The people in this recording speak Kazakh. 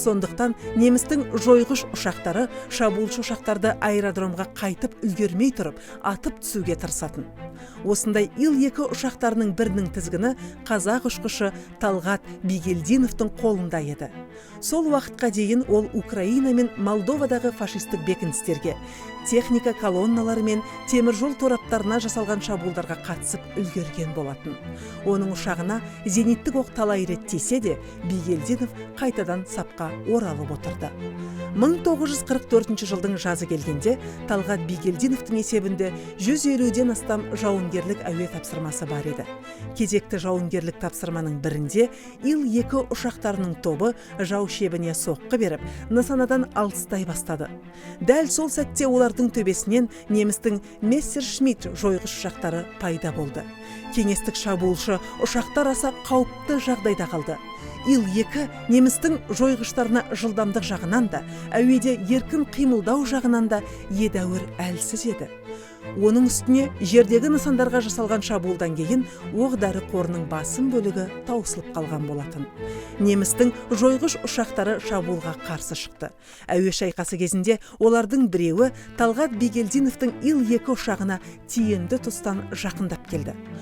Сондықтан немістің жойғыш ұшақтары шабуылшы ұшақтарды аэродромға қайтып үлгермей тұрып атып түсуге тырысатын. Осындай Ил-2 ұшақтарының бірінің тізгіні қазақ ұшқышы Талғат Бигелдиновтың қолында еді. Сол уақытқа дейін ол Украина мен Молдовадағы фашистік бекіністерге, техника колонналары мен теміржол тораптарына жасалған шабуылдарға қатысып үлгерген болатын. Оның ұшағына зениттік оқ талай рет тисе де, Бигелдинов қайтадан сапқа оралып отырды. 1944 жылдың жазы келгенде Талғат Бигелдиновтың есебінде 150-ден астам жауынгерлік әуе тапсырмасы бар еді. Кезекті жауынгерлік тапсырманың бірінде Ил-2 ұшақтарының тобы жау шебіне соққы беріп, нысанадан алыстай бастады. Дәл сол сәтте олардың төбесінен немістің Мессершмитт жойғыш ұшақтары пайда болды. Кеңестік шабуылшы ұшақтар аса қауіпті жағдайда қалды. Ил-2 немістің жойғыштарына жылдамдық жағынан да, әуеде еркін қимылдау жағынан да едәуір әлсіз еді. Оның үстіне жердегі нысандарға жасалған шабуылдан кейін оқ дәрі қорының басым бөлігі таусылып қалған болатын. Немістің жойғыш ұшақтары шабуылға қарсы шықты. Әуе шайқасы кезінде олардың біреуі Талғат Бигелдиновтың Ил-2 ұшағына тиімді тұстан жақындап келді.